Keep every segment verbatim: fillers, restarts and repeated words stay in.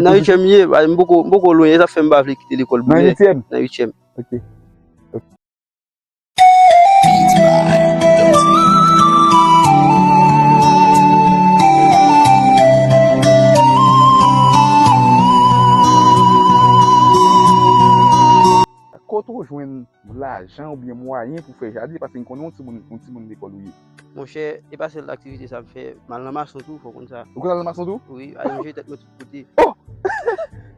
Nan uityèm m ye, m poko, m poko lwen, e sa fè m pa vle kite lekòl boulen. Nan uityèm? Nan uityèm. Ok. Kote w jwenn lajan oubyen mwayen pou fè jaden, paske m konnen yon timoun, yon timoun lekòl ou ye? Monchè, e pa sèl aktivite sa m fè, m al nan mason tou, fò w konn sa. Ou konn al nan mason tou? Wi, al lonje tèt mwen tout kote. Oh!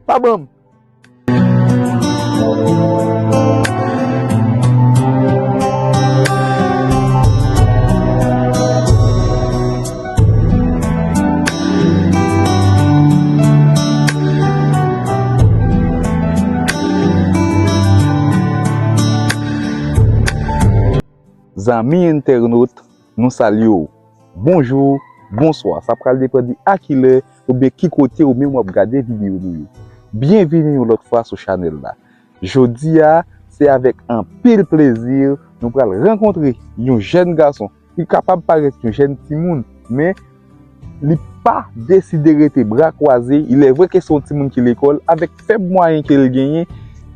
Pa ban m! Zanmi entènot, nou salye w. Bonjou, bonswa. Sa pral depann de a kilè oubyen ki kote ou menm w ap gade videyo nou yo. Byenvini yon lòt fwa sou chanèl la. Jodi a, se avèk anpil plezi nou pral rankontre yon jèn gason ki kapab parèt yon jèn timoun, men li pa deside rete bra kwaze. Il est vrai ke se yon timoun ki lekòl, avèk fèb mwayen ke l genyen,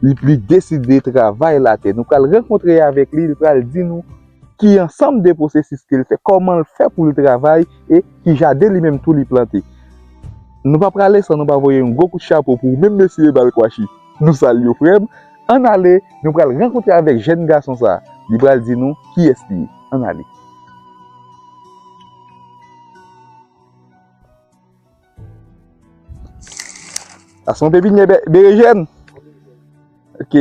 li, li deside travay latè. Nou pral rankontre avèk li, li pral di nou ki ansanm de pwosesis ke l fè, kòman l fè pou l travay e ki jaden li menm tou li plante. Nou pa prale san nou pa voye yon gwo kout chapo pou ou menm mesye Balkwachi. Nou salye w, frè m. Ann ale, nou pral rankontre avèk jèn gason sa. Li pral di nou kiyès li ye. Ann ale. Sa se yon pepinye be-, berejèn. Ok.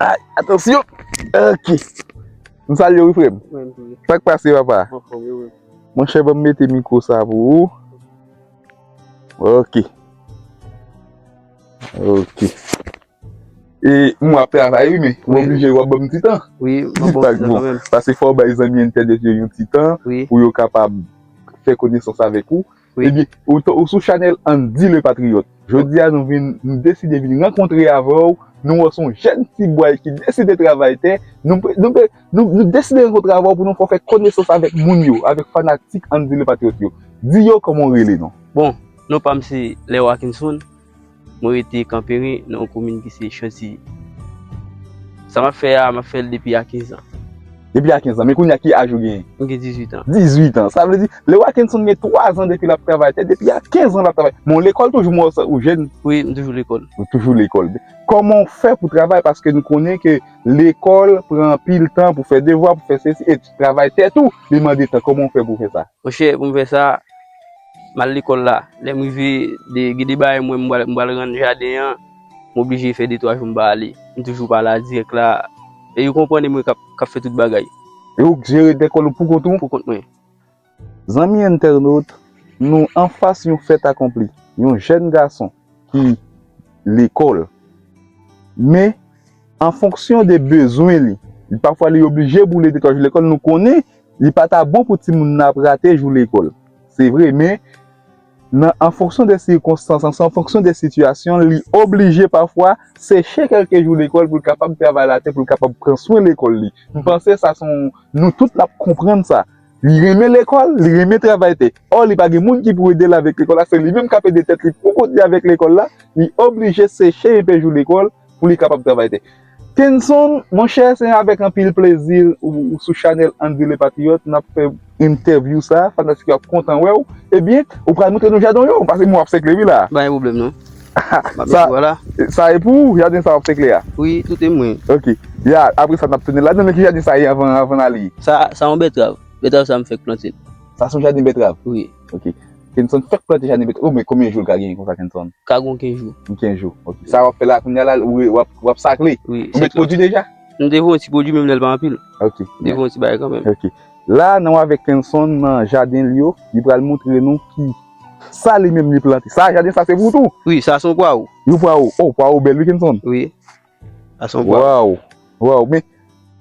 Ay, atansyon. Ok. M salye w wi, frè m. Mwen tou. Sa k pase, papa? Anfòm, wi, wi. Monchè, ban m mete mikwo sa pou ou. Ok. Ok. E mwen ap travay wi, men ou oblije w ap ban m ti tan. Wi, m ap ba w ti tan kanmenm. Paske fò w bay zanmi entènot yo yon ti tan pou yo kapab fè konesans avèk ou. Wi. Ebyen, ou, ou sou chanèl Andy le Patriote. Jodi a, nou vin, nou deside vin rankontre avè w. Nou wè se yon jèn ti bway ki deside travay tè. Nou, nou, nou, nou deside rankontre avè w pou nou fè w fè konesans avèk moun yo, avèk fanatik Andy le Patriote yo. Di yo kòman w rele non. Bon, non pa m se Lè Wakinson. Mwen rete Kanperen, nan yon komin ki se Chantiyi. Sa m ap fè a, m ap fè l depi a kenz an. Depi a kenz an. Men kounye a, ki aj ou genyen? Mwen gen dizuit an. Dizuit an. Sa vle di, Lè Wakinson gen twa zan depi l ap travay tè, depi a kenz an l ap travay. Men w lekòl toujou, m wè w sa, ou jèn. Wi, m toujou lekòl. Ou toujou lekòl. Kòman w fè pou travay? Paske nou konnen ke lekòl pran anpil tan pou fè devwa, pou fè sesi, e travay tè tou, li mande tan. Kòman w fè pou w fè sa? Monchè, pou m fè sa, m al lekòl la. Lè m rive, de, gen de bagay mwen, m pral, m pral rann jaden an, m oblije fè de twa jou m pa ale. M toujou pa la dirèk la. E yo konprann e mwen k ap, k ap fè tout bagay. E ou k jere lekòl ou pou kont ou? Pou kont mwen. Zanmi entènot, nou anfas yon fèt akonpli. Yon jèn gason ki lekòl. Men, an fonksyon de bezwen li, li pafwa li oblije boule de twa jou lekòl. Nou konnen li pa ta bon pou timoun nan ap rate jou lekòl. Se vre, men nan, an fonksyon de sikonstans, an, an fonksyon de sitiyasyon, li oblije pafwa seche kèlke jou lekòl pou l kapab travay latè, pou l kapab pran swen lekòl li. M panse sa se yon, nou tout n ap konprann sa. Li renmen lekòl, li renmen travay tè. Ò, li pa gen moun ki pou ede l avèk lekòl la, se li menm k ap ede tèt li pou kont li avèk lekòl la. Li oblije seche enpe jou lekòl pou li kapab travay tè. Kenson, monchè, se avèk anpil plezi ou, ou sou chanèl Andy le Patriote, n ap fè entèvyou sa, fanatik yo ap kontan wè w. Ebyen, ou pral montre nou jaden w yo, paske mwen w ap sèkle wi la. Pa gen pwoblèm non. M ap mete w la. Sa e pou ou, jaden sa w ap sèkle a? Wi, tout e mwen. Ok. Ya, apre sa n ap tounen ladan, men ki jaden sa ye anvan, anvan n ale? Sa, sa yon bètrav. Bètrav sa m fèk plante. Sa se yon jaden bètrav? Wi. Ok. Kenson fèk plante jaden bètrav. Oh, men konbyen jou l ka genyen konsa, Kenson? Ka gon kenz jou. Yon kenz jou. Ok. Sa w ap fè la kounye a la, ou, w ap, w ap sakle? Wi. Ou met pwodui deja? M te voye yon ti pwodui, menm lè l pa anpil. Ok. M te voye yon ti bagay kanmenm. Ok. La, nou avèk Kenson nan jaden li yo, li pral montre nou ki sa li menm li plante. Sa, jaden sa se pou ou tou? Wi, sa se yon pwawo. Yon pwawo. Oh, pwawo bèl wi, Kenson. Wi. Sa se yon pwawo. Waw. Waw. Men,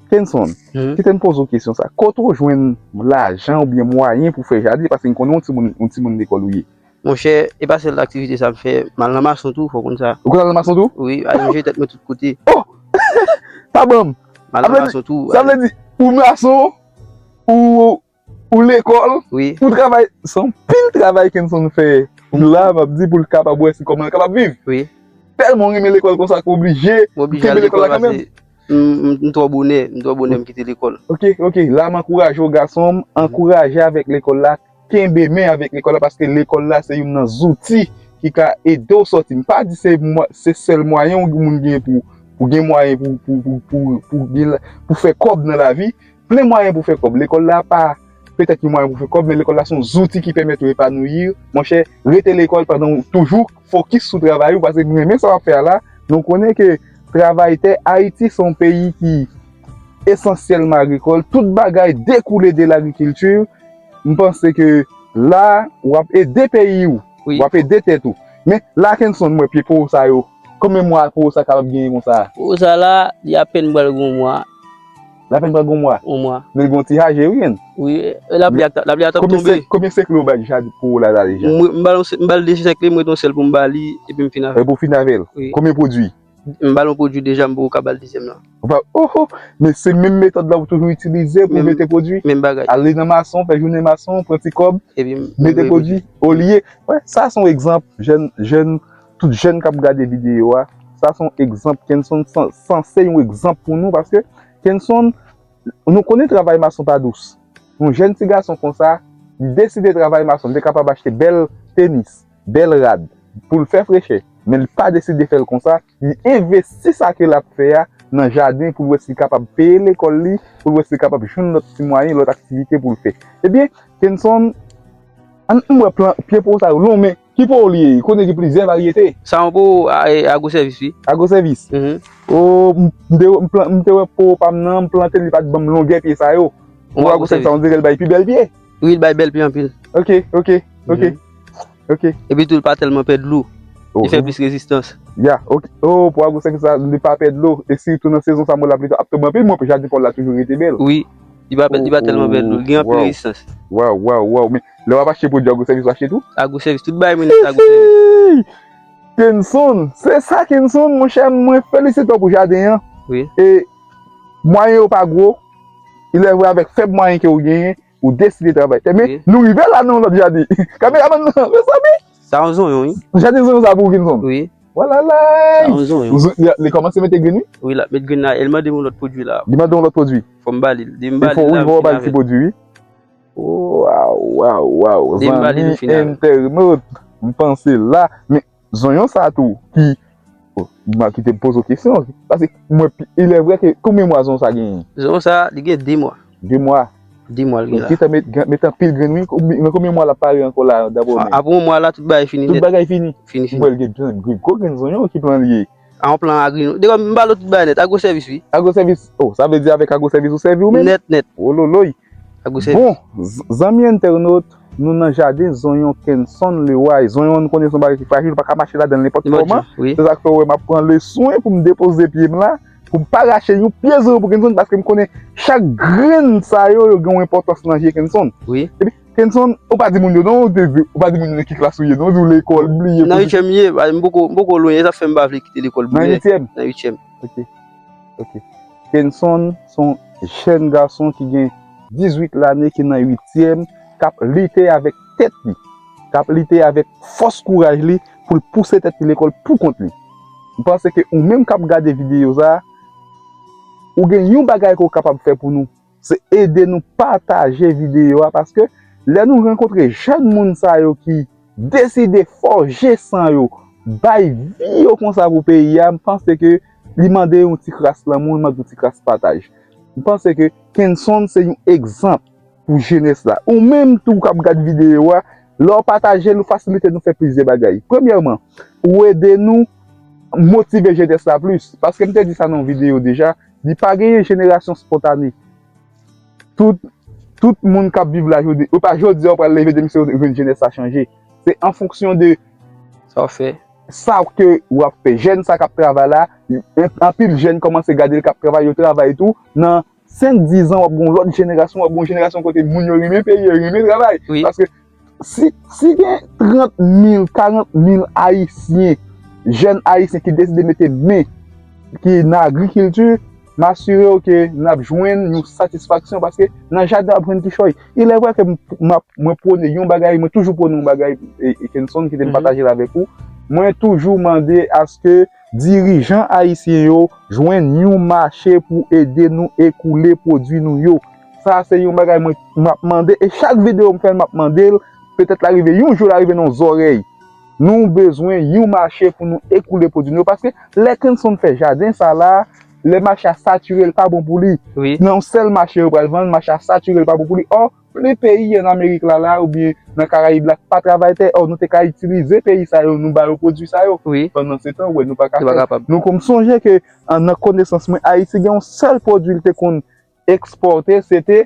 Kenson, kite m poze w kesyon sa. Kote w jwenn lajan oubyen mwayen pou fè jaden? Paske m konnen yon timoun, yon timoun lekòl ou ye. Monchè, e pa sèl aktivite sa m fè, m al nan mason tou, fò w konn sa. Ou konn al nan mason tou? Wi, al lonje tèt mwen tout kote. Oh! Pa ban m! M al nan mason tou. Sa vle di, ou mason, ou, ou lekòl, ou travay, se anpil travay Kenson fè. La, m ap di pou l kapab wè si kòman l kapab viv. Wi. Tèlman w renmen lekòl konsa ke w oblije kenbe lekòl la kanmenm. M twò bonè, m twò bonè m kite lekòl. Ok, ok. La, m ankouraje w, gason m, ankouraje avèk lekòl la, kenbe men avèk lekòl la, paske lekòl la se youn nan zouti ki ka ede w sòti. M pa di se sèl mwayen yon moun gen pou, pou gen mwayen pou, pou, pou, pou, pou, gen, pou fè kòb nan lavi. Plen mwayen pou fè kòb. Lekòl la pa petèt yon mwayen pou fè kòb, men lekòl la se yon zouti ki pèmèt ou epanouyi. Monchè, rete lekòl pandan w toujou fokis sou travay ou, paske nou renmen sa w ap fè a la. Nou konnen ke travay tè, Ayiti se yon peyi ki esansyèlman agrikòl. Tout bagay dekoule de lagrikilti. M panse ke la, w ap ede peyi w. W ap ede tèt ou. Men la, Kenson, m wè pye po sa yo. Konbyen mwa po sa kapab genyen konsa? Po sa la, li apèn pral gon mwa. L apèn pral gon mwa? Yon mwa. Men l gon ti aje wi, en. Wi, lapli a t ap tonbe. Konbyen sekle w bay jaden po w la deja? M ba l de sekle, m ret yon sèl pou m ba li, epi m fin avè l. Epi w fin avè l. Konbyen pwodui? M ba l yon pwodui deja, m poko ka ba l dezyèm lan. Ou pa, oho, men se menm metòd la ou toujou itilize pou mete pwodui? Menm bagay. Ale nan mason, fè jounen mason, pran ti kòb, mete pwodui, olye. Wè, sa se yon egzanp, jèn, jèn, tout jèn k ap gade videyo a, sa se yon egzanp, Kenson sanse yon egzanp pou nou, paske Kenson, nou konnen travay mason pa dous. Yon jèn ti gason konsa, li deside travay mason, li te kapab achte bèl tenis, bèl rad, pou l fè frechè. Men li pa deside fè l konsa, li envesti sa ke l ap fè a nan jaden pou l wè si l kapab peye lekòl li, pou l wè si l kapab jwenn lòt ti mwayen, lòt aktivite pou l fè. Ebyen, Kenson, ann m wè plan, pye po sa yo long, men ki po li ye? Konnen gen plizyè varyete. Sa yon po agwosèvis, wi. Agwosèvis? O, m te wè po pa m nan, m plante li pa t ban m longè pye sa yo. Po agwosèvis sa, on dirè l bay pi bèl pye. Wi, l bay bèl pye anpil. Ok, ok, ok. Ok. Epi tou, li pa tèlman pè dlo. Li fè plis rezistans. Ya, ok. O, po agwosèvis sa, li pa pè dlo. E sitou nan sezon sa, mwen lapli ap tonbe anpil, men jaden pa w la toujou rete bèl. Wi. Li pa pè, li pa tèlman pè dlo. Li gen anpil rezistans. Waw, waw, waw. Men lè w ap achte pwodui agwosèvis, w achte tou? Agwosèvis. Tout bagay mwen nèt agwosèvis. Kenson, se sa Kenson, monchè, mwen felisite w pou jaden an. Wi. E mwayen yo pa gwo. Ilèvre avèk fèb mwayen ke w genyen, ou deside travay tè. Men nou rive la nan yon lòt jaden. Kameramann nan, mezanmi! Sa yon zonyon, wi. Jaden zonyon sa pou ou, Kenson? Wi. Walala! Sa yon zonyon. Li kòmanse mete grenn, wi? Wi, l ap met grenn la. E l mande m yon lòt pwodui la. Li mande w yon lòt pwodui? Fò m ba li l. Depi m ba li l la, m fin avè l. Pwodui, wi. Waw, waw, waw. Depi m ba li l, m fin avè l. Zanmi entènot, m panse la. Men zonyon sa tou, ki, oh, m a kite m poze w kesyon. Paske mwen, ilèvre ke konbyen mwa zonyon sa genyen? Zonyon sa, li gen de mwa. De mwa. De mwa l gen la. Gentan met, met anpil grenn, wi. Nan konbyen mwa l ap pare ankò la, dapre w menm? Apre yon mwa la, tout bagay fini nèt. Tout bagay fini? Fini, fini. M wè l gen gwo grenn zonyon ki plan li ye. A yon plan agri, non. Dekò m ba l tout bagay nèt. Agwosèvis, wi. Agwosèvis. O, sa vle di avèk agwosèvis ou sèvi ou menm? Nèt, nèt. Wololoy. Agwosèvis. Bon, zanmi entènot, nou nan jaden zonyon Kenson Leroy. Zonyon an, nou konnen se yon bagay ki frajil, ou pa ka mache ladan l nenpòt kòman. Se sa k fè w wè m ap pran le swen pou m depoze pye m la, pou m pa rache yon pye zonyon pou Kenson, paske m konnen chak grenn sa yo, yo gen yon enpòtans nan je Kenson. Wi. Epi, Kenson, ou pa di moun yo non, ou te di, ou pa di moun yo nan ki klas ou ye non, ou di w lekòl, bliye. Nan uityèm m ye, m poko, m poko lwen, e sa fè m pa vle kite lekòl bonè. Nan uityèm? Nan uityèm. Ok, ok. Kenson se yon jèn gason ki gen dizuit lane, ki nan uityèm, k ap lite avèk tèt li, k ap lite avèk fòs kouraj li pou l pouse tèt li lekòl pou kont li. M panse ke ou menm k ap gade videyo sa a, ou gen yon bagay ke w kapab fè pou nou. Se ede nou pataje videyo a, paske lè nou rankontre jèn moun sa yo ki deside fòje san yo, bay vi yo konsa pou peyi a, m panse ke li mande yon ti kras lanmou, li mande yon ti kras pataj. M panse ke Kenson se yon egzanp pou jenès la. Ou menm tou k ap gad videyo a, lè w pataje l, ou fasilite nou fè plizyè bagay. Premyèman, ou ede nou motive jenès la plis. Paske m te di sa nan yon videyo deja, li pa genyen jenerasyon spontane. Tout, tout moun k ap viv la jodi, ou pa jodi a ou pral leve demen se ou jwenn jenès la chanje. Se an fonksyon de sa w fè, sa ke w ap fè. Jèn sa k ap travay la, anpil jèn kòmanse gade l k ap travay, yo travay tou. Nan senk, diz an, w ap gen yon lòt jenerasyon, w ap gen yon jenerasyon kote moun yo renmen peyi yo, yo renmen travay. Paske si, si gen trant mil, karant mil Ayisyen, jèn Ayisyen ki deside mete men, ki nan agrikilti, m asire w ke n ap jwenn yon satisfaksyon, paske nan jaden w ap jwenn kichòy. Il est vrai ke m, m ap, mwen pwone yon bagay, mwen toujou pwone yon bagay, e, e Kenson, kite m pataje l avèk ou. Mwen toujou mande aske dirijan ayisyen yo jwenn yon mache pou ede nou ekoule pwodui nou yo. Sa se yon bagay mwen, m ap mande, e chak videyo m fè, m ap mande l, petèt l a rive yon jou, l a rive nan zòrèy. Nou bezwen yon mache pou nou ekoule pwodui nou yo, paske lè Kenson fè jaden sa la, lè mache a satire, l pa bon pou li. Nan yon sèl mache yo pral vann, mache a satire, l pa bon pou li. Ò, plen peyi an Amerik la, la, oubyen nan Karayib la, pa travay tè. Ò, nou te ka itilize peyi sa yo, nou ba yo pwodui sa yo. Pandan se tan, ou wè, nou pa ka fè. Nou konn sonje ke, an, nan konesans mwen, Ayiti gen yon sèl pwodui l te konn ekspòte, se te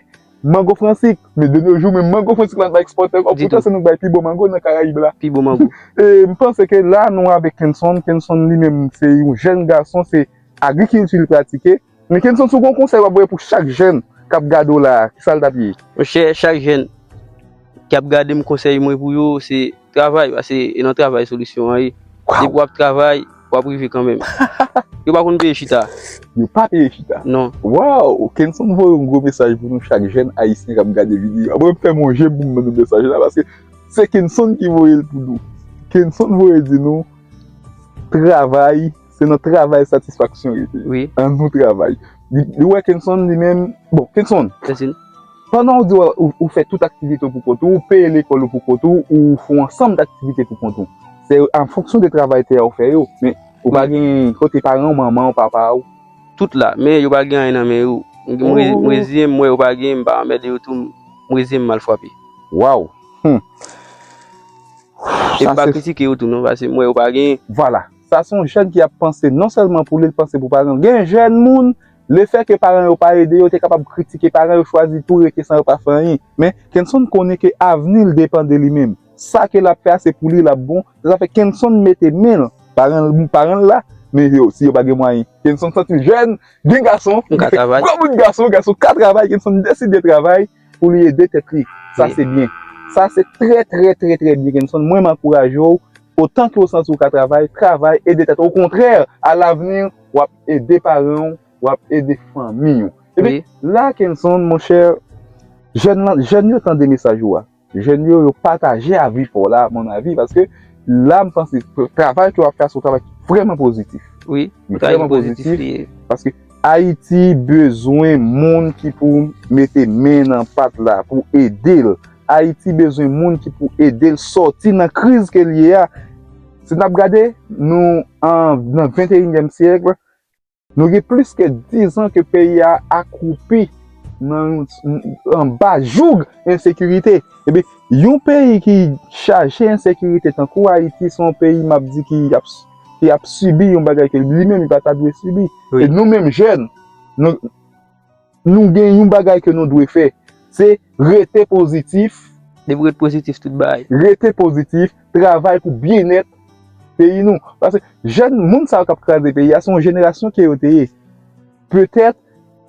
mango fransik. Men de nos jours, menm mango fransik la, nou pa ekspòte ankò. Poutan, se nou k bay pi bon mango nan Karayib la. Pi bon mango. E m panse ke la, nou avèk Kenson. Kenson, li menm, se yon jèn gason, se agrikilti l pratike. Men Kenson, si w gen yon konsèy w ap voye pou chak jèn k ap gade w la a, ki sa l t ap ye? Monchè, chak jèn k ap gade m, konsèy mwen pou yo, se travay, paske e nan travay solisyon an ye. Depi w ap travay, w ap rive kanmenm. Yo pa konn peye chita. Yo pa peye chita. Non. Waw, Kenson voye yon gwo mesaj pou nou chak jèn ayisyen k ap gade videyo a. Mwen, m fèmen yon je pou m ban nou mesaj la, paske se Kenson ki voye l pou nou. Kenson voye di nou, travay, se nan travay satisfaksyon rete. Wi. Ann nou travay. Li, li wè Kenson li menm, bon, Kenson, pandan w di w, ou, ou fè tout aktivite w pou kont ou, ou peye lekòl ou pou kont ou, ou fè yon ansanm d aktivite pou kont ou. Se an fonksyon de travay tè a w fè yo, men ou pa gen kote paran w, manman w, papa w. Tout la, men yo pa gen anyen nan men yo. M, m re-, m reziyen m, m wè yo pa gen, m pa anmède yo tou, m, m reziyen m, m al frape. Waw. Hmm. E m pa kritike yo tou non, paske m wè yo pa gen. Vwala. Sa se yon jèn ki ap panse non sèlman pou li, l panse pou paran l. Gen jèn moun, lefètke paran yo pa ede yo, te kapab kritike paran yo, chwazi tou rete san yo pa fè anyen. Men Kenson konnen ke avni l depann de li menm. Sa ke l ap fè a, se pou li l ap bon. Se sa fè Kenson mete men l, paran l, paran l la, men yo, si yo pa gen mwayen. Kenson santi l jèn, gen gason, granmoun gason, gason ka travay, Kenson deside travay pou li ede tèt li. Sa se byen. Sa se trè, trè, trè, trè byen, Kenson. Mwen, m ankouraje w, otan ke w santi w ka travay, travay, ede tèt ou. Okontrè, alavni, w ap ede paran w, w ap ede fanmi w. Epi, la, Kenson, monchè, jèn lan, jèn yo tande mesaj ou a. Jèn yo, yo pataje avi pa w la, mon avi, paske la, m panse travay ke w ap fè a, se yon travay ki vrèman pozitif. Wi, yon travay ki pozitif li ye. Paske Ayiti bezwen moun ki pou mete men nan pat la, pou ede l. Ayiti bezwen moun ki pou ede l sòti nan kriz ke l ye a. Si n ap gade, nou an, nan venteyinyèm syèk, nou gen plis ke diz an ke peyi a akwoupi nan, anba joug ensekirite. Epi, yon peyi ki chaje ensekirite tankou Ayiti, se yon peyi, m ap di, ki ap, ki ap sibi yon bagay ke li menm li pa ta dwe sibi. Wi. E nou menm jèn, nou, nou gen yon bagay ke nou dwe fè. Se rete pozitif. Depi w ret pozitif, tout bagay. Rete pozitif, travay pou byennèt peyi nou. Paske jèn moun sa yo k ap kraze peyi a, se yon jenerasyon ke yo te ye. Petèt,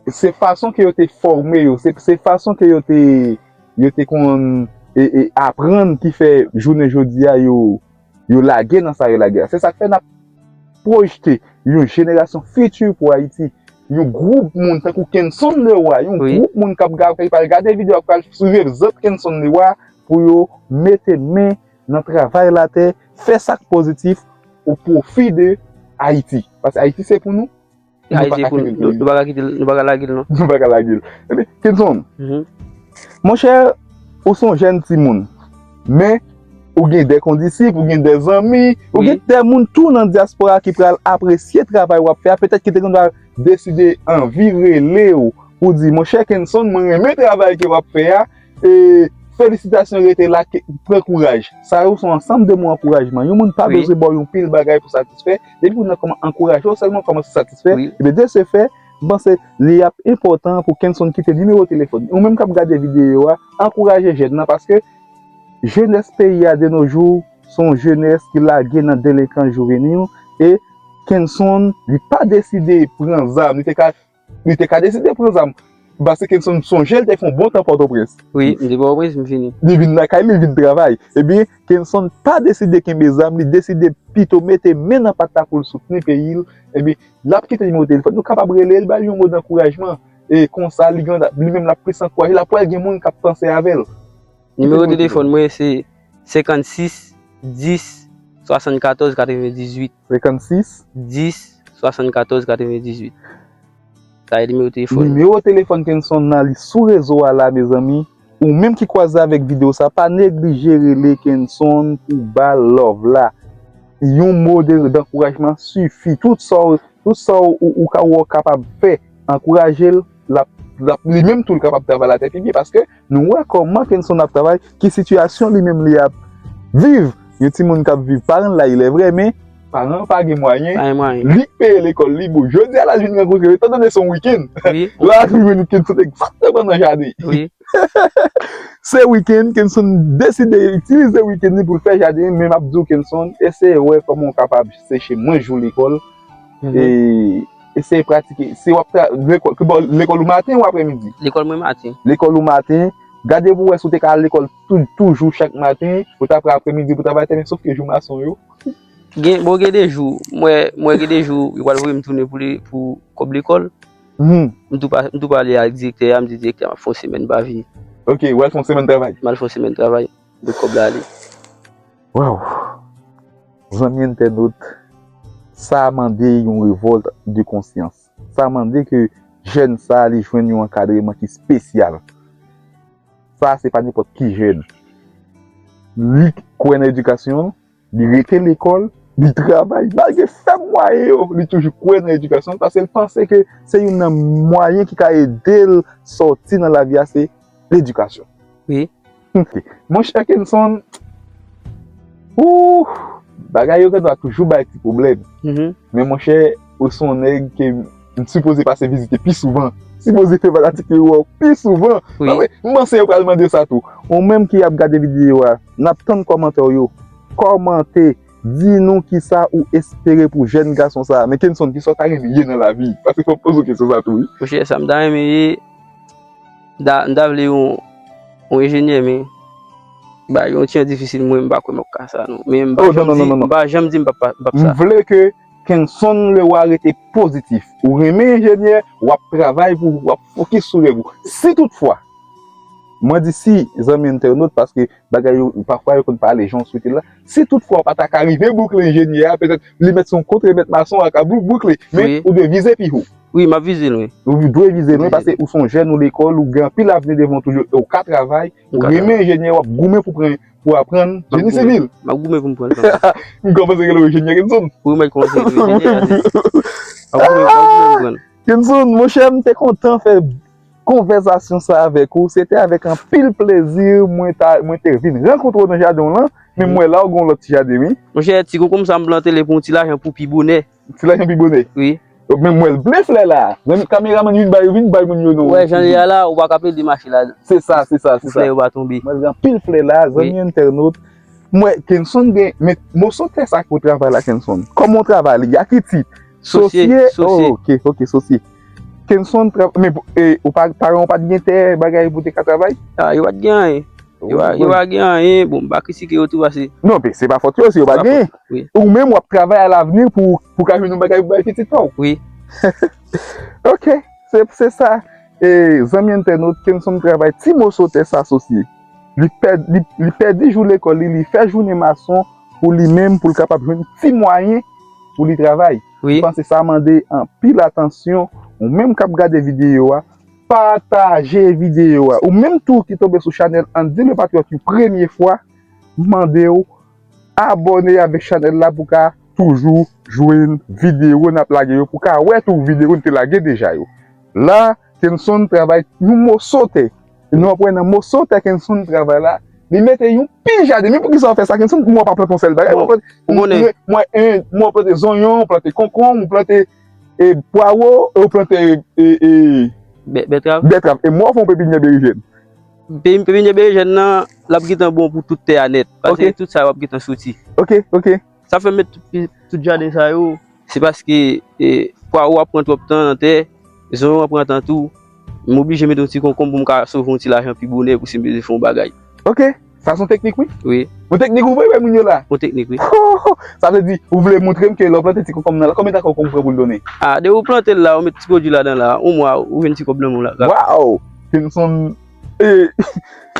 se fason ke yo te fòme yo, se, se fason ke yo te, yo te konn, e, e, aprann ki fè jounen jodi a yo, yo lage nan sa yo lage a. Se sa k fè n ap pwojte yon jenerasyon fiti pou Ayiti. Yon gwoup moun tankou Kenson Leroy, yon gwoup moun k ap ga-, k pral gade videyo a, k pral swiv egzanp Kenson Leroy pou yo mete men nan travay latè, fè sa k pozitif o pwofi de Ayiti. Paske Ayiti se pou nou, nou pa ka kite l pou li. Nou pa ka kite l, nou pa ka lage l, non. Nou pa ka lage l. Epi, Kenson, monchè, ou se yon jèn timoun, men ou gen de kondisip, ou gen de zanmi, ou gen de moun tou nan dyaspora ki pral apresye travay w ap fè a, petèt ki te konn deside anvi rele w pou di, monchè Kenson, mwen renmen travay ke w ap fè a, e felisitasyon, rete la, ke, pran kouraj. Sa yo se yon ansanm de mo ankourajman. Yon moun pa bezwen ba w yon pil bagay pou satisfè. Depi ou nan kòman ankouraje w sèlman, kòmanse satisfè. Ebyen, de se fè, m panse li ap enpòtan pou Kenson kite nimewo telefòn. Ou menm k ap gade videyo a, ankouraje jèn nan, paske jenès peyi a de nos jours se yon jenès ki lage nan delenkan jivenil, e Kenson, li pa deside pran zam, li te ka, li te ka deside pran zam. Paske Kenson, m sonje l te fè yon bon tan Pòtoprens. Wi, m te Pòtoprens, m vini. Li vin lakay li, li vin travay. Ebyen, Kenson pa deside kenbe zam, li deside pito mete men nan pat la pou l soutni peyi l. Ebyen, l ap kite nimewo telefòn, nou kapab rele l, ba l yon mo dankourajman. E konsa, li gen, li menm l ap plis ankouraje, l ap wè gen moun k ap panse avè l. Nimewo telefòn mwen se senkannsis dis swasannkatòz katrevendizuit. Senkannsis dis swasannkatòz katrevendizuit. Sa e nimewo telefòn. Nimewo telefòn Kenson nan li sou rezo a la, mezanmi. Ou menm ki kwaze avèk videyo sa, pa neglije rele Kenson pou ba l love la. Yon mo de dankourajman sifi. Tout sa w, tout sa w, ou, ou ka, ou kapab fè, ankouraje l. L ap, l ap, li menm tou, l kapab travay la tèt li byen, paske nou wè kòman Kenson ap travay, ki sitiyasyon li menm li ap viv. Yon timoun k ap viv, paran l la, il est vrai, men paran an pa gen mwayen. Pa gen mwayen. Li k peye lekòl li, bon, jodi a la, l vin rankontre yo, etan done se yon wikenn. Wi. La, li vin Kenson egzakteman nan jaden. Wi. Se wikenn, Kenson deside itilize wikenn li pou l fè jaden, men m ap di w, Kenson, eseye wè kòman w kapab seche mwens jou lekòl. E eseye pratike. Si w ap tra- lekòl, ke bò, lekòl ou maten ou aprèmidi? Lekòl mwen maten. Lekòl ou maten. Gade pou w wè si w te ka al lekòl tou- toujou chak maten, ou ta pran aprèmidi pou travay tè, men sof ke jou mason yo. Gen, bon, gen de jou, mwen, mwen gen de jou, yo pral voye m tounen pou, li- pou kòb lekòl. Mhm. M tou pa- m tou pale ak direktè a, m di direktè a, m ap fè yon semèn m pa vini. Ok, w al fè yon semèn travay. M al fè yon semèn travay, pou kòb la ale. Waw! Zanmi entènot, sa mande yon revòlt de konsyans. Sa mande ke jèn sa li jwenn yon ankadreman ki espesyal. Sa se pa nenpòt ki jèn. Li kwè nan edikasyon, li rete lekòl, li travay, malgre fèb mwayen yo, li toujou kwè nan edikasyon, paske l panse ke se youn nan mwayen ki ka ede l sòti nan lavi a, se ledikasyon. Wi. Monchè Kenson, ouh, bagay yo gendwa toujou bay ti pwoblèm. Mhm. Men monchè, ou se yon nèg ke m sipoze pase vizite pi souvan. Sipoze fè fanatik yo wè w pi souvan. Wi. Paske m panse yo pral mande sa tou. Ou menm ki ap gade videyo a, n ap tann kòmantè w yo. Kòmante, di nou kisa ou espere pou jèn gason sa a. Men Kenson, kisa w ta renmen ye nan lavi? Paske fò m poze w kesyon sa tou, wi. Monchè, sa m ta renmen ye, m ta- m ta vle yon, yon enjenyè, men bagay yo yon ti jan difisil, mwen, m pa kwè m ap ka sa, non. Men m pa Oh, non, janm non, di, non, non, non. M pa janm di m p ap, p ap M sa. vle ke Kenson Leroy rete pozitif. Ou renmen enjenyè, w ap travay pou w ap fokis sou rèv ou. Si toutfwa, mwen di si, zanmi entènot, paske bagay yo, pafwa yo konn pa ale jan w swete l la. Si toutfwa w pa ta ka rive boukle enjenyè a, petèt li mèt se yon kontre mèt mason, w a ka bou- boukle. Men Wi. Ou dwe vize pi wo. Wi, m ap vize lwen. Ou dwe vize lwen Vize. Paske ou se yon jèn, ou lekòl, ou gen anpil avni devan w toujou, e ou ka travay, ou Ou ka renmen enjenyè, w ap goumen pou pran, pou aprann M ap jeni goumen. Sivil. M ap goumen pou m prann kanmenm. M kòmanse rele w enjenyè Kenson. Wi, m ap kòmanse rele w enjenyè ale. M ap goumen, m ap goumen pou m prann. Kenson, monchè, m te kontan fè konvèsasyon sa avèk ou. Se te avèk anpil plezi mwen ta, mwen te vin rankontre w nan jaden w lan. Men m wè la, ou gen yon lòt ti jaden, wi. Monchè, ti konkonm sa m plante li pou yon ti lajan pou pi bonè. Ti lajan pi bonè. Wi. Men m wè l ble flè la. Zanmi, kameramann vin bay, vin bay moun yo non. Wè, jan li ye a la, ou pa ka plede mache la. Se sa, se sa, se Pou flè sa. Yo pa tonbe. M wè l gen anpil flè la, zanmi entènot. M wè Kenson gen, men moso tè sa ke w travay la, Kenson. Kòman w travay li? A ki tit? Sosye, sosye. Oh, ok, ok, sosye. Kenson, tra- men e, ou pa, paran w pa t gen tè bagay pou te ka travay? Ah, yo pa t gen anyen. Yo pa, yo pa gen anyen. Bon, m pa kritike yo tou pase. Non, men se pa fòt yo si yo pa Se pa gen. Fòt, wi. Ou menm w ap travay alavni pou, pou ka jwenn yon bagay pou bay pitit pa w. Wi. Ok, se, se sa. E, zanmi entènot, Kenson travay ti moso tè sa sosye. Li pèd, li, li pèdi jou lekòl li, li fè jounen mason pou li menm, pou l kapab jwenn ti mwayen pou li travay. Wi. M panse sa mande anpil atansyon. Ou menm k ap gade videyo a, pataje videyo a. Ou menm tou ki tonbe sou chanèl Andy le Patriote yon premye fwa, m mande w abòne avèk chanèl la pou ka toujou jwenn videyo n ap lage yo, pou ka wè tou videyo n te lage deja yo. La, Kenson travay yon moso tè. Nou ap wè nan moso tè Kenson travay la, li mete yon pil jaden. Men poukisa w fè sa, Kenson? Pou mwen, w pa plante yon sèl bagay. Bon, Mwen plante, ou konnen. Mwen, mwen, mwen plante zonyon, plante konkonm, plante e, pwawo, e, ou plante e, e, Bè- Bètrav. Bètrav. E mwen, w fè yon pepinyè berijèn. Pe- Pepinyè berijèn nan, l ap gentan bon pou tout tè a nèt. Paske Ok. Tout sa yo ap gentan soti. Ok, ok. Sa fè m met tout, tout jaden sa yo, se paske e, pwawo ap pran twòp tan nan tè, zonyon ap pran tan tou. M oblije mete yon ti konkonm pou m ka sove yon ti lajan pi bonè pou si m bezwen fè yon bagay. Ok, sa se yon teknik, wi. Wi, Yon teknik ou vle wè moun yo la. yon teknik, wi. Sa vle di, ou vle montre m ke lè w plante ti konkonm nan la, konbyen tan konkonm pran pou l donnen? Ah, depi ou plante l la, ou met ti pwodui ladan la, yon mwa, ou jwenn ti kòb nan men w la. Wow! Kenson, eh,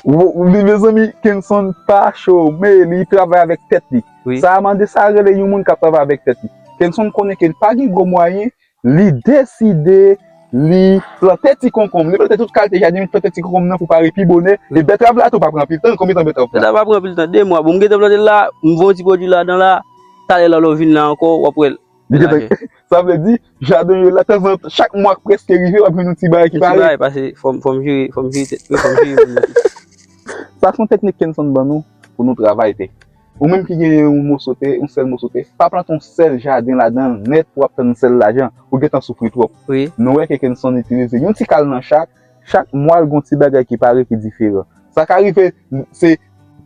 w- w- mezanmi, Kenson pa chome, li travay avèk tèt li. Wi. Sa a mande sa rele yon moun k ap travay avèk tèt li. Kenson konnen ke l pa gen gwo mwayen, li deside, li plante ti konkonm. Li plante tout kalite jaden, li plante ti konkonm nan pou pare pi bonè. E bètrav la tou pa pran anpil tan, konbyen tan bètrav la? Sa pa pran anpil tan, de mwa. Bon, m gentan plante l la, m voye yon ti pwodui ladan la, talè lè w vin la ankò, w ap wè l. Li gentan- Sa vle di, jaden yo la, tanzantan, chak mwa k prèske rive, w ap jwenn yon ti bagay ki Yon ti pare. Bagay pase, fò m fò m jere, fò m jere tèt mwen, fò m jere moun yo tou. Sa se yon teknik Kenson ban nou pou nou travay tè. Ou menm ki gen yon moso tè, yon sèl moso tè, pa plante yon sèl jaden ladan l nèt pou w ap tann yon sèl lajan. Ou gentan soufri twòp. Wi. Nou wè ke Kenson itilize yon ti kal nan chak, chak mwa l gon ti bagay ki pare ki diferan. Sa ka rive, se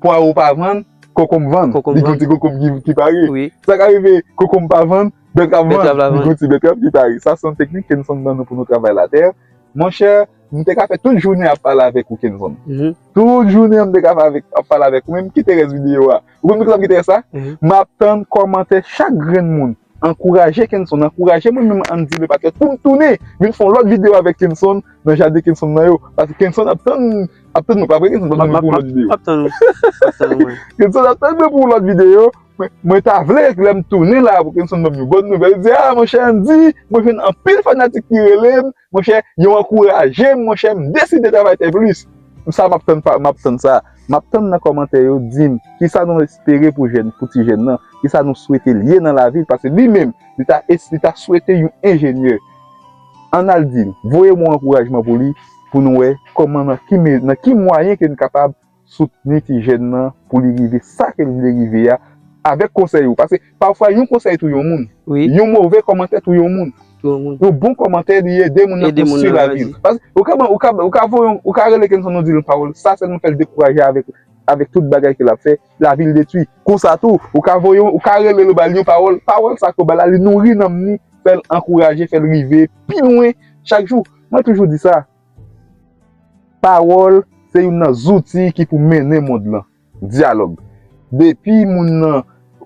pwawo pa vann, konkonm vann. Konkonm Li gon vann. Ti konkonm ki, ki pare. Wi. Sa ka rive, konkonm pa vann, bètrav vann. Bètrav la Li vann. Gon ti bètrav ki pare. Sa se yon teknik Kenson ban nou pou nou travay latè. Monchè, m te ka fè tout jounen ap pale avèk ou, Kenson. Mhm. Tout jounen an m te ka fè avèk, ap pale avèk ou, men m kite rès videyo a. Ou konn ki sa m kite rès la? Mhm. M ap tann kòmantè chak grenn moun. Ankouraje Kenson, ankouraje mwen menm Andy le Patriyòt pou m tounen vin fè yon lòt videyo avèk Kenson nan jaden Kenson nan yo. Paske Kenson ap tann, ap tann mwen, pa vre Kenson, ap tann mwen pou yon lòt videyo. M ap tann ou. M ap tann ou, mwen. Kenson ap tann mwen pou yon lòt videyo. Mwen, mwen ta vle lè m tounen la pou Kenson ban m yon bòn nouvèl. Li di, ah, monchè Andy, mwen jwenn anpil fanatik ki rele m, monchè, yo ankouraje m, monchè, m deside travay tè plis. Sa m ap tann pa, m ap tann sa. M ap tann nan kòmantè yo, di m, kisa nou espere pou jèn, pou ti jèn nan, kisa nou swete l ye nan lavi l, paske li menm, li ta, es- li ta swete yon enjenyè. Ann al di l, voye m yon ankourajman pou li, pou nou wè kòman, nan ki, me- nan ki mwayen ke n kapab soutni ti jèn nan pou li rive sa ke l vle rive a, avèk konsèy ou. Paske pafwa, yon konsèy touye yon moun. Wi. Yon move kòmantè touye yon moun. Touye yon moun. Yon bon kòmantè, li ede moun nan Ede moun konstwi nan lavi l. grandi. Paske ou ka, ou ka, ou ka voye yon, ou ka rele Kenson, ou di l yon pawòl, sa sèlman fè l dekouraje avèk, avèk tout bagay ke l ap fè, lavi l detwi. Konsa tou, ou ka voye, ou ka rele l, ou ba l yon pawòl, pawòl sa ke w ba l la, li nouri nanm li, fè l ankouraje, fè l rive pi lwen chak jou. Mwen toujou di sa, pawòl se youn nan zouti ki pou mennen mond lan. Dyalòg. Depi moun nan,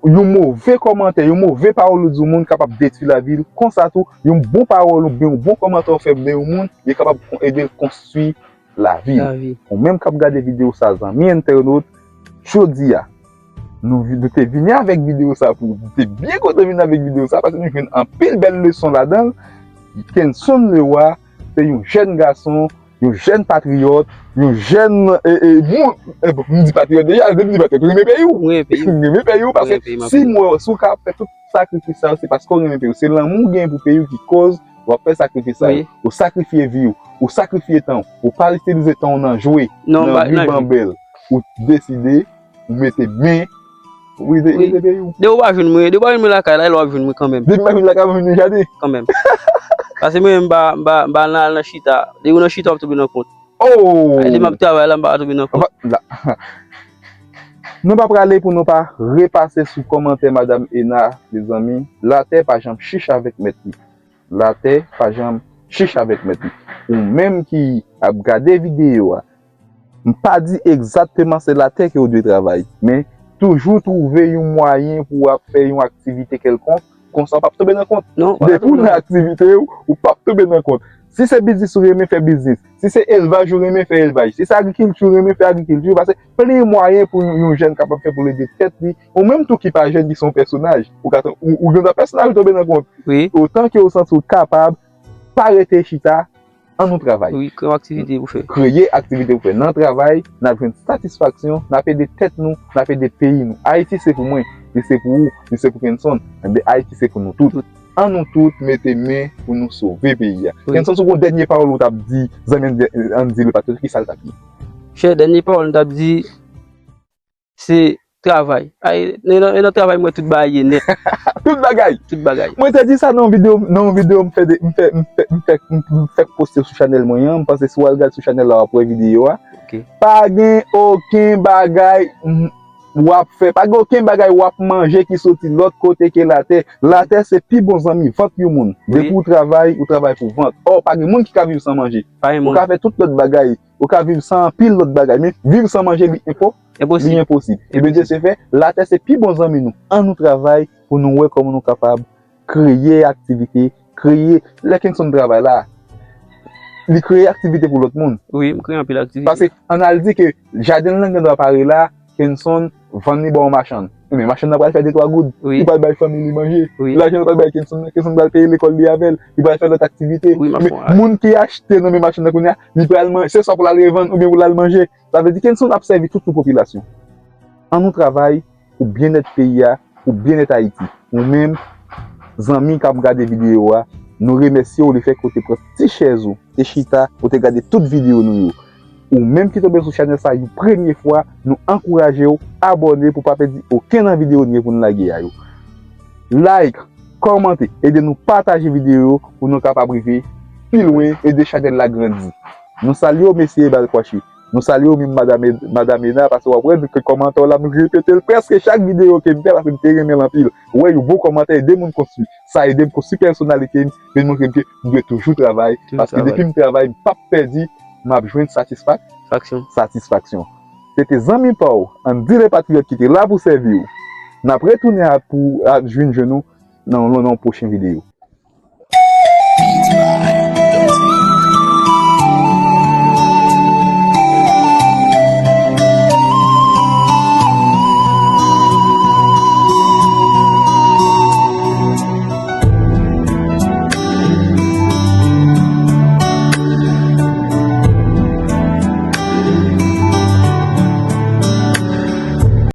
yon move kòmantè, yon move pawòl ou di yon moun kapab detwi lavi l. Konsa tou, yon bon pawòl oubyen yon bon kòmantè ou fè de yon moun, li kapab kon- ede l konstwi lavi l. Lavi. Ou menm k ap gade videyo sa, zanmi entènot, jodi a, nou, vi- nou te vini avèk videyo sa pou, nou te byen kontan vini avèk videyo sa, paske nou jwenn anpil bèl leson ladan l. Kenson Leroy, se yon jèn gason, yon jèn patriyòt, yon jèn, e, e, moun, e, bon, m di patriyòt deja, lè m di patriyòt, ou renmen peyi w. Mwen renmen peyi m. Ou renmen peyi w, paske Mwen renmen peyi m, si mwen, si w ka fè tout sakrifis sa yo, se paske w renmen peyi w. Se lanmou w gen pou peyi w ki koz w ap fè sakrifis sa yo. Wi. Ou sakrifye vi w, ou sakrifye tan w, ou pa itilize tan w nan jwe, Non, nan ba- ri nan jwe. Banbèl. Ou deside, ou mete men, ou ede, Wi. Ede peyi w. Depi ou pa jwenn mwen, depi ou pa jwenn mwen lakay la, e la w ap jwenn mwen kanmenm. Depi m pa vin lakay, mwen vin jaden. Kanmenm. Paske mwen menm, m pa, m pa, m pa nan, nan chita. Depi ou nan chita, w ap tonbe nan kont. Oh! Depi m ap travay la, m pa tonbe nan kont. Apa- la- Nou pa prale pou nou pa repase sou kòmantè Madam Ena, mezanmi. Latè pa janm chich avèk mèt li. Latè pa janm chich avèk mèt li. Ou menm ki ap gade videyo a, m pa di egzakteman se latè ke w dwe travay, men toujou twouve yon mwayen pou w ap fè yon aktivite kèlkonk, konsa w p ap tonbe nan kont. Non, w pa Depi w tonbe nan nan kont. Aktivite w, ou p ap tonbe nan kont. Si se biznis ou renmen fè biznis, si se elvaj ou renmen fè elvaj, si se agrikilti ou renmen fè agrikilti, paske plen mwayen pou yon, yon jèn kapab fè pou l ede tèt li, ou menm tou ki pa jèn, ki se yon pèsonaj, ou ka, ou, ou gen dwa pèsonaj ou tonbe nan kont. Wi. Otan ke ou santi w kapab, pa rete chita, ann nou travay. Wi, kreye yon aktivite pou fè. Kreye aktivite pou fè. Nan travay, n ap jwenn satisfaksyon, n ap ede tèt nou, n ap ede peyi nou. Ayiti se pou mwen, li se pou ou, li se pou Kenson. Enben, Ayiti se pou nou tout. Tout. Ann nou tout mete men pou nou sove peyi a. Wi. Kenson, si w gen yon dènye pawòl ou t ap di, zanmi Andy, Andy le Patriyòt, ki sa l t ap di? Chè, dènye pawòl m t ap di, se travay. Ay, e nan, e nan travay mwen tout bagay ye nèt. Tout bagay. Tout bagay. Mwen te di sa nan yon videyo, nan yon videyo m fè, de- m fè, m fè, m fè, m, m fè poste sou chanèl mwen an. M panse si w al gade sou chanèl la, w ap wè videyo a. Ok. Pa gen okenn bagay, m, W ap fè, pa gen okenn bagay w ap manje ki soti lòt kote ke latè. Latè se pi bon zanmi vant yon moun. Depi w travay, ou travay pou vant. Ò, pa gen moun ki ka viv san manje. Ou ka fè tout lòt bagay. Ou ka viv san anpil lòt bagay. Men viv san manje, li enpo, li enposib. Ebyen, de se fè, latè se pi bon zanmi nou. Ann nou travay pou nou wè kòman nou kapab kreye aktivite, kreye, lè Kenson travay la, li kreye aktivite pou lòt moun. Wi, m kreye anpil aktivite. Paske, ann al di ke jaden l nan gen dwa pare la, Kenson vann li ba yon machann. Men machann nan pral fè de twa goud. Li pral bay fanmi li manje. Lajan l pral bay Kenson nan, Kenson pral peye lekòl li avè l. Li pral fè lòt aktivite. Men moun ki achte nan men machann nan kounye a, li pral manje. Se swa pou l al revann oubyen pou l al manje. Sa vle di Kenson ap sèvi tout yon popilasyon. Ann nou travay pou byennèt peyi a, pou byennèt Ayiti. Ou menm, zanmi k ap gade videyo a, nou remèsye w lefètke w te pran ti chèz ou, te chita, ou te gade tout videyo nou yo. Ou menm ki tonbe sou chanèl sa yon premye fwa, nou ankouraje w abòne pou pa pèdi okenn nan videyo nou gen pou n lage a yo. Like, kòmante, ede nou pataje videyo yo pou nou kapab rive pi lwen, ede chanèl la grandi. Nou salye w, mesye Ebal Kwachi. Nou salye w menm, madanm, madanm Ena, paske w ap wè ke kòmantè w la, m repete l prèske chak videyo ke m fè, paske m te renmen l anpil. Ou wè, yon bon kòmantè ede moun konstwi. Sa ede m konstwi pèsonalite m, vin montre m ke m dwe toujou travay, paske depi m travay, m p ap pèdi, m ap jwenn satisfak-, satisfaksyon. Se te zanmi pa w, Andy le Patriyòt ki te la pou sèvi w. N ap retounen a, pou, a, jwenn, jwenn nou nan, nan, nan yon pwochen videyo.